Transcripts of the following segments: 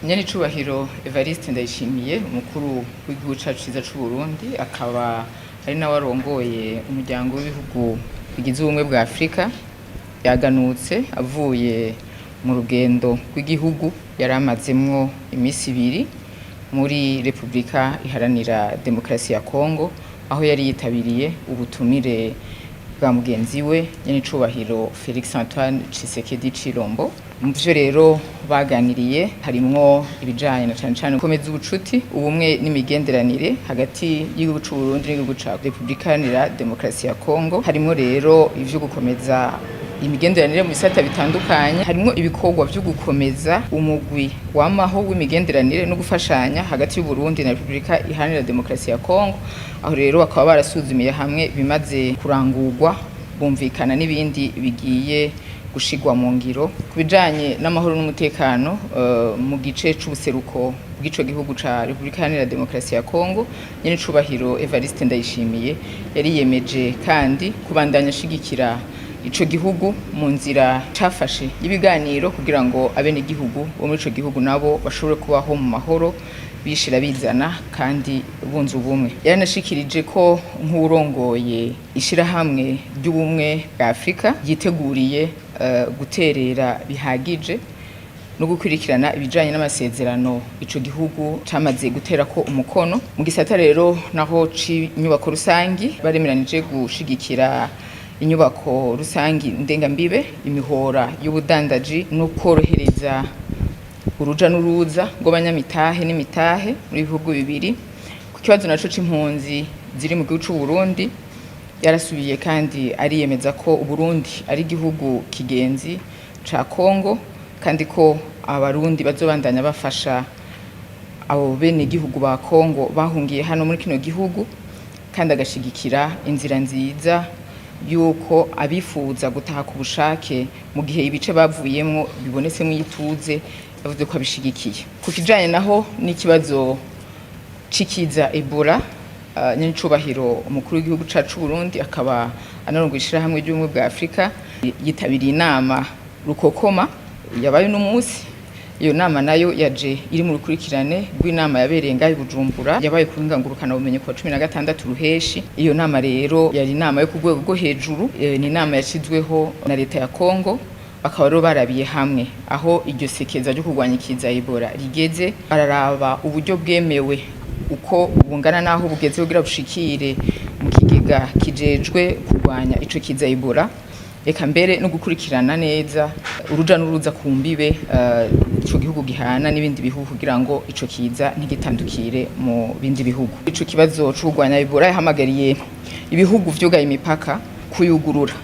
Nyenicubahiro Evariste Ndayishimiye, umukuru w'igihugu cacu ciza c'u Burundi, akaba ari nawe arongoye Umuryango w'Ibihugu bigize Ubumwe bwa Afrika, yaganutse avuye mu rugendo rw'igihugu yari amazemwo imisi 2 muri Repubulika Iharanira Demokarasi ya Kongo, aho yari yitabiriye ubutumire bwa mugenzi we nyenicubahiro Felix Antoine Tshisekedi Tshilombo. Mu vyo rero baganiriye harimwo ibijanye na cane cane gukomeza ubucuti, ubumwe n'imigenderanire hagati y'igihugu c'u Burundi n'igihugu ca Repubulika Iharanira Demokarasi ya Kongo. Harimwo rero ivyo gukomeza imigenderanire mu bisata bitandukanye, harimwo ibikorwa vyo gukomeza umugwi wamaho w'imigenderanire no gufashanya hagati y'u Burundi na Repubulika Iharanira Demokarasi ya Kongo. Aho rero bakaba barasuzumiye hamwe bimaze kurangurwa, bumvikana n'ibindi bigiye gushigwa mu ngiro. Ku bijanye n'amahoro n'umutekano mu gice c'ubuseruko bw'ico gihugu ca Repubulika Iharanira Demokarasi ya Kongo, nyenicubahiro Evariste Ndayishimiye yariyemeje kandi kubandanya ashigikira ico gihugu mu nzira cafashe y'ibiganiro, kugira ngo abenegihugu bo muri ico gihugu nabo bashobore kubaho mu mahoro, bishira bizana kandi bunze ubumwe. Yaranashikirije ko nk'urongoye Ishirahamwe ry'Ubumwe bwa Afrika yiteguriye guterera bihagije no gukurikirana ibijanye n'amasezerano ico gihugu camaze guterako umukono. Mu gisata rero naho c'inyubako rusangi, baremeranije gushigikira inyubako rusangi ndengambibe, imihora y'ubudandaji no korohereza uruja n'uruza rw'abanyamitahe n'imitahe muri bihugu bibiri. Ku kibazo naco c'impunzi ziri mu gihugu c'u Burundi, yarasubiye kandi ariyemeza ko Uburundi ari igihugu kigenzi ca Kongo, kandi ko Abarundi bazobandanya bafasha abo bene gihugu ba Kongo bahungiye hano muri kino gihugu, kandi agashigikira inzira nziza yuko abifuza gutaha ku bushake mu gihe ibice bavuyemwo bibonetsemwo ituze, yavuze ko abishigikiye. Ku kijanye naho n'ikibazo c'ikiza Ebola, nyenicubahiro umukuru w'igihugu cacu Burundi akaba anarongoye Ishirahamwe ry'Ubumwe bwa Afrika yitabiriye inama rukokoma yabaye uno munsi. Iyo nama nayo yaje iri mu rukurikirane rw'inama yabereye ngaho i Bujumbura, yabaye ku buhinga ngurukanabumenyi kuwa 16 Ruheshi. Iyo nama rero yari inama yo ku rwego rwo hejuru, ni inama yashizweho na leta ya Kongo. Bakaba rero barabiye hamwe aho iryo sekeza ryo kurwanya ikiza Ebola rigeze, bararaba uburyo bwemewe uko bungana n'aho bugeze kugira bushikire mu kigega kijejwe kurwanya ico kiza Ebola, eka mbere no gukurikirana neza uruja n'uruza ku mbibe ico gihugu gihana n'ibindi bihugu, kugira ngo ico kiza ntigitandukire mu bindi bihugu. Ico kibazo co kurwanya Ebola, yahamagariye ibihugu vyugaye imipaka kuyugurura.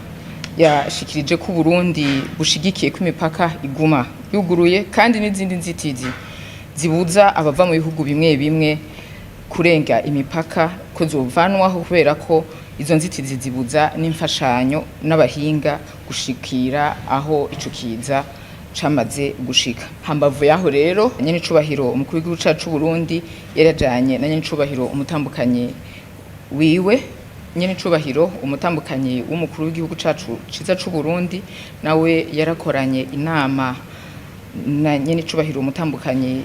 Yashikirije ko Burundi bushigikiye ko imipaka iguma yuguruye, kandi n'izindi nzitizi zibuza abava mu bihugu bimwe bimwe kurenga imipaka ko zovanwaho, kubera ko izo nzitizi zibuza n'imfashanyo n'abahinga gushikira aho ico kiza camaze gushika. Hambavu yaho rero, nyenicubahiro umukuru w'igihugu cacu Burundi yarajanye na nyenicubahiro umutambukanyi wiwe. Nyenicubahiro umutambukanyi w'umukuru w'igihugu cacu ciza c'u Burundi nawe yarakoranye inama na nyenicubahiro umutambukanyi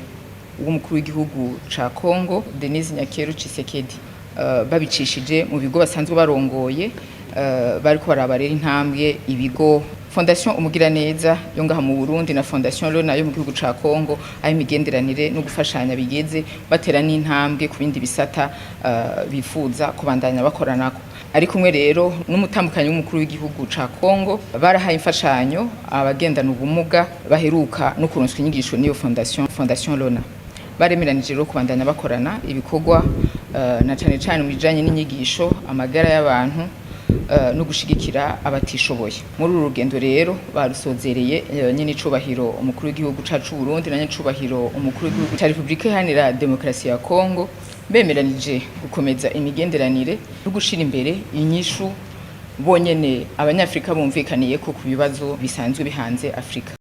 w'umukuru w'igihugu ca Kongo, Denise Nyakeru Tshisekedi, babicishije mu bigo basanzwe barongoye. Bariko baraba rero intambwe ibigo Fondation Umugiraneza yo ngaha mu Burundi na Fondation Lona yo mu gihugu ca Kongo, aho imigenderanire no gufashanya bigeze, batera n'intambwe ku bindi bisata bifuza kubandanya bakoranako. Ari kumwe rero n'umutambukanyi w'umukuru w'igihugu ca Kongo, barahaye imfashanyo abagendana ubumuga baheruka no kuronswa inyigisho n'iyo Fondation Lona. Baremeranije rero kubandanya bakorana ibikorwa, na cane cane mu bijanye n'inyigisho, amagara y'abantu no gushigikira abatishoboye. Muri uru rugendo rero barusozereye nyene icubahiro umukuru w'igihugu cacu Burundi na nyene umukuru w'igihugu ca Repubulika Iharanira Demokarasi ya Kongo bemeranije gukomeza imigenderanire no gushira imbere inyishu bonyene Abanyafrika bumvikaniye ko ku bibazo bisanzwe bihanze Afrika.